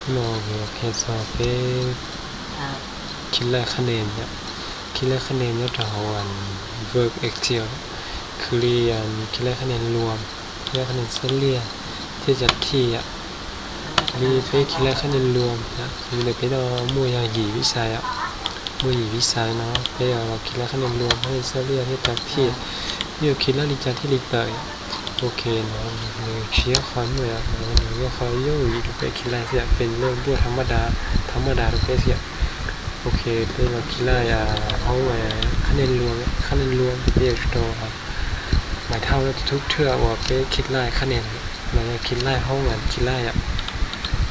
No kuv qhia txog peb khi laj khab nes yom. Khi laj khab nes nyob rau hauv Word, Excel, khwv li khi laj khab nes luam, khi laj khab nes xab liaj thiab cov thij yom. Li peb khi laj khab nes luam yom, li ntawm peb no muaj yog yim vib xas yom, muaj yim vib xas no peb los khi laj khab nes luam, khab nes xab liaj thiab cov thij, yuav khi laj li cas thiaj li tawm yom. Ok, no nws tsis yog qhov nyuaj yom, no nws yog qhov yooj yim rau peb khi laj xwb yom, peb lej npuaj tha maj da, tha maj da rau peb xwb yom. Ok, peb los khi laj hauv khab nes luam, khab nes luam ces peb yuav tsum tau mais thauj tus thub thwj uas peb khi laj khab nes los yog khi laj hauv khi laj yom.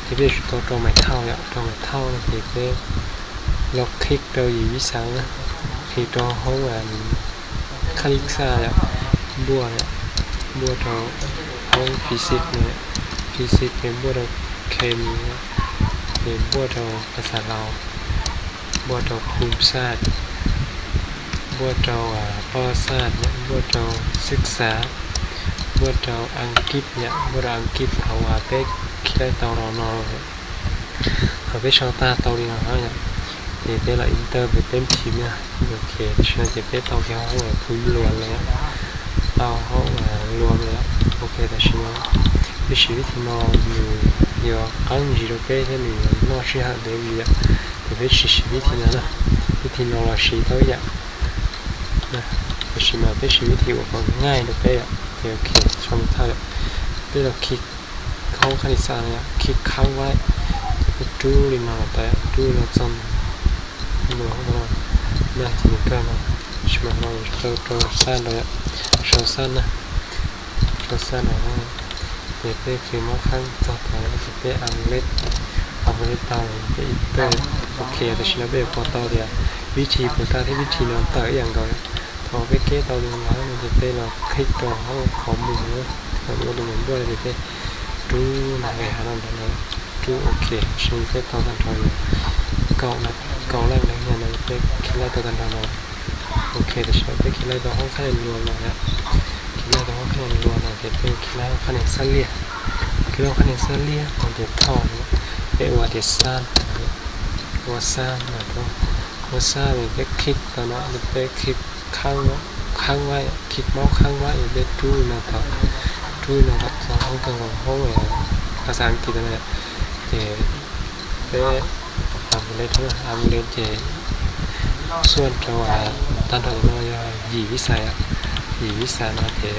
Ces peb yuav tsum tau rau mais thauj yom, rau mais thauj no ces peb los click rau yim vib xas na, click rau hauv khab lib xaj yom, npuaj yom, npuaj rau hauv physics no, physics ces npuaj rau chemi, ces npuaj rau phas xas laus, npuaj rau phum xaj, npuaj rau poj xaj, npuaj rau xwb xav, npuaj rau ankit yom, npuaj rau ankit qhov uas peb khi laj tau los no. Thaum peb sau tag tau li no yom, ces peb los enter pem peb phim na. Ok, tam sim no ces peb tau kiag hauv phum luam lawm, tau hauv luam lawm. Ok, tam sim no peb siv vib thi no nws yuav qab ntsis rau peb thiab nws yuav noj sij hawm ntev ntsis yom. Ces peb tsis siv vib thi no na, vib thi no los siv tau ib yam. Tam sim no peb siv vib thi uas kom nyaij rau peb yom. Ces ok, sau mus thawj yom, peb los khi hauv khab lis xaj no yom, khi khab vaib, ces peb rub li no los tau, rub li no txog no, na ces nws kawg no. Tam sim no rau xaj nrau yom, sau xaj na, sau xaj nrau na. Ces peb khi mob qhab txog tod ces peb amulet, amulet tau peb enter. Ok, tam sim no peb yuav pom tau tias vib thi puas tag thiab vib thi no tawm ib yam nkaus. Thaum peb keb tau li no no ces peb los click rau hauv qhov mus, qhov mus ua tus mus npuaj no ces peb rub nqes hav no ntawd no, rub ok, tam sim no peb tau tag nrho li kaum, kaum leej ntawd no, peb khi laj tau tag nrho no. Ok, tam sim no peb khi laj tau hauv khab lis luam no yom, khi laj tau hauv khab lis luam no ces peb khi laj hauv khab lis xab liaj, khi laj hauv khab lis xab liaj no ces thauj, peb ua tias xaj, ua xaj no, ua xaj no peb click tau no, peb click khab vaib, khi mob khab vaib es peb rub li no tod, rub li no tod txog hauv kawg nkaus hauv phas xas Askiv tod no, ces peb amulet, amulet ces xuaj rau tag nrho no yog yim vib xas, yim vib xas no ces,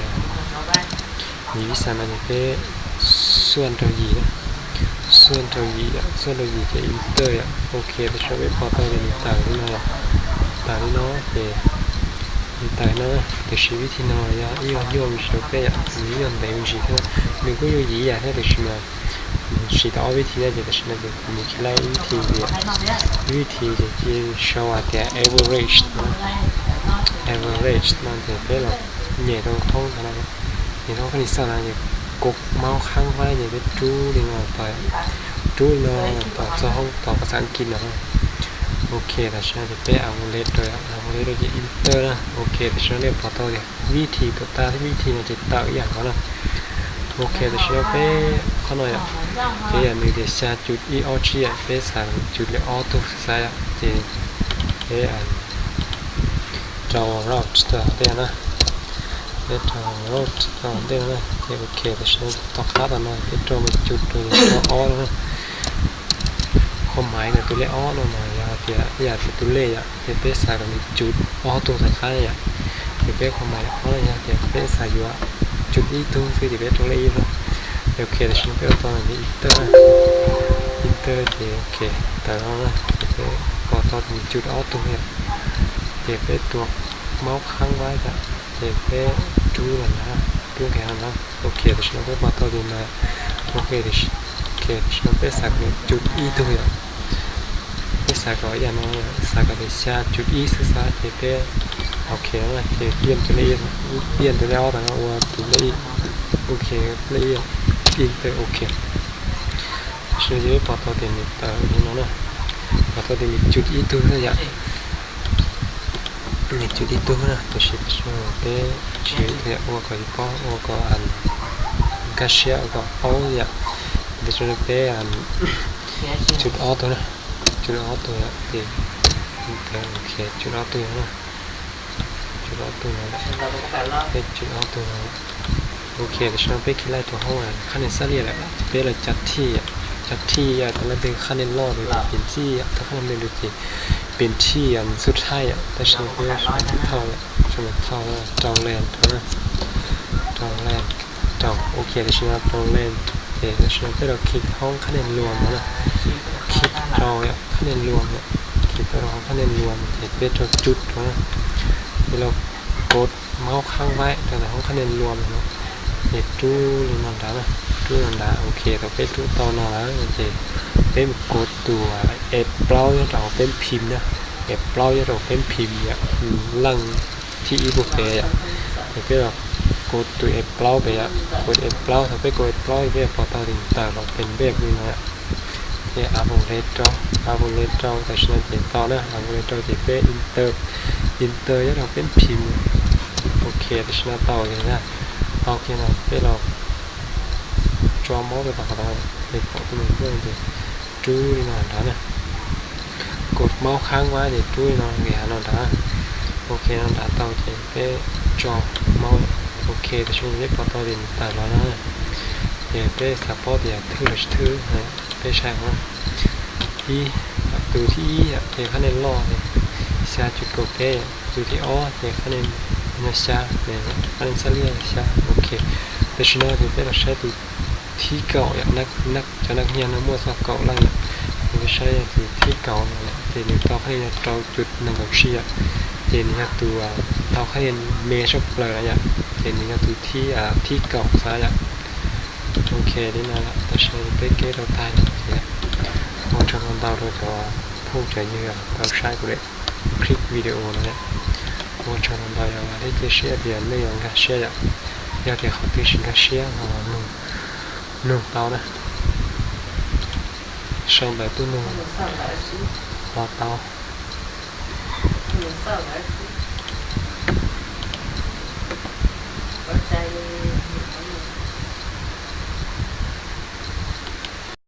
yim vib xas no ces peb xuaj rau yim na, xuaj rau yim yom, xuaj rau yim ces enter yom. Ok, tam sim no peb pom tau tias nws tawm li no, tawm li no ces nws tawm no, tiam sis vib thi no yog ib yam nyuaj me ntsis rau peb yom, nws ib yam ntev me ntsis thiab, nws kuj yuav yim yam thiab tiam sis mas nws siv tau ob vib thi na ces tam sim no ces kuv mus khi laj ib vib thi tias, ib vib thi ces cia sau hais tias average no, average no ces peb los nyem rau hauv no, nyem rau hauv khab lis xaj no ces kov mob khab vaib ces peb rub li no tod, rub li no tod txog hauv tod phas xas Askiv no. Ok, tam sim no ces peb amulet rau, amulet rau ces enter na. Ok, tam sim no nej pom tau tias vib thi puas tag thiab vib thi no ces tawm ib yam nkaus na. Ok, tam sim no peb qhov no yom, ces yog nws tias xya cum ib ob tsib yom, peb xav cum li ob tug xwb xav yom, ces peb rau root rau hauv ntej na, peb rau root rau hauv ntej na. Ces ok, tam sim no tom qab tom no peb rau mus cum rau yog rau ob no na. Qhov mais ntawm tus lej ob no mas yog tias ib yam tias tus lej yom, ces peb xav kom nws cum ob tug tom qab yom. Ces peb qhov mais ob no yog tias peb xav yuav cum ib tug xwb ces peb rau lej ib na. Ok, tam sim no peb ua tau ntawm enter, enter ces ok, tawm no na, ces peb pom tau tias nws cum ob tug yom. Ces peb tua mob khab vaib yom, ces peb rub no na, rub nqes no na. Ok, tam sim no peb pom tau li no. Ok, tam sim no peb xav kom nws cum ib tug yom. Peb xav kom ib yam no, xav kom tias xya cum ib xwb xwb ces peb ok no na, ces piaj tus lej, piaj tus lej ob tom no ua tus lej ib. Ok, lej ib, enter ok. Tam sim no ces peb pom tau tias nws tawm li no na, pom tau tias nws cum ib tug xwb yom. Nws cum ib tug na, tiam sis tam sim no peb tsis ua kom yus paub, ua kom nkag siab, ua kom paub yom. Tam sim no peb Tswj ob tug na, tswj ob tug ces, ok, tswj ob tug no, tswj ob tug no, tswj ob tug no. Ok, tam sim no peb khi laij rau hoob qhab nia xab liaj lawm, peb los cov thij, cov thij yog tau leej twg qhab nia loj ces pem thij, tau qhab nia me ces pem thij, nws xub thawj, tab sis peb sau thauj, sau thauj rau len, rau len, rau, ok, tam sim no rau len. Ces tam sim no peb los khi hoob qhab nia luam no na, khi rau qhab nia luam, khi tau rau hoob qhab nia luam ces peb rau tswj rau na, ces los kod maub khaab vaib rau ntawm hoob qhab nia luam no, ces rub li no nrad na, rub no nrad. Ok, thaum peb rub tau no lawm ces peb mus kod tus F plaub nyob rau hauv peb phim na, F plaub nyob rau peb phim yom, leej thib ib puag pem yom, ces peb los kod tus F plaub pem yom, kod F plaub, thaum peb kod F plaub peb pom tau tus tawm los pem npej li no yom. Ces av vos le rau, av vos le rau tam sim no ces tau na, av vos le rau ces peb enter, enter nyob rau peb phim. Ok, tam sim no tau li na, tau kiag no peb los tso maub rau tom qhov tod, peb pom tus me npej ces rub li no nrad na. Kod maub khaab vaib ces rub li no nqis hav no nrad. Ok, no nrad tau ces peb tso maub. Ok, tam sim no peb pom tau tias nws tawm los no na. Ces peb xav paub tias thwj los tsis thwj, peb saib no. Ib, tus thib ib ces qhab nia loj ces xya cuj kaum peb, tus thib ob ces qhab nia xya, qhab nia xab liaj xya. Ok, tam sim no ces peb los saib tus thib kaum yom, cov naj nyiaj no muaj txog kaum leej yom. Ces peb saib tus thib kaum no yom, ces nws tau qhab nia rau cuj nees nkaum tsib yom. Ces nws yog tus tau qhab nia me tshaj plaws no yom, ces nws yog tus thib, thib kaum xav yom. Ok, li no yom, tam sim no peb keb rau tag no ces ua tsaug ntau rau cov phooj cov ywg tau saib kuv daim clip video no yom. Ua tsaug ntau yom, thiab cia siab tias nej yuav nkag siab yom. Yog tias qhov twg tsis nkag siab no los nug tau na, sau ntawv tuaj nug los tau.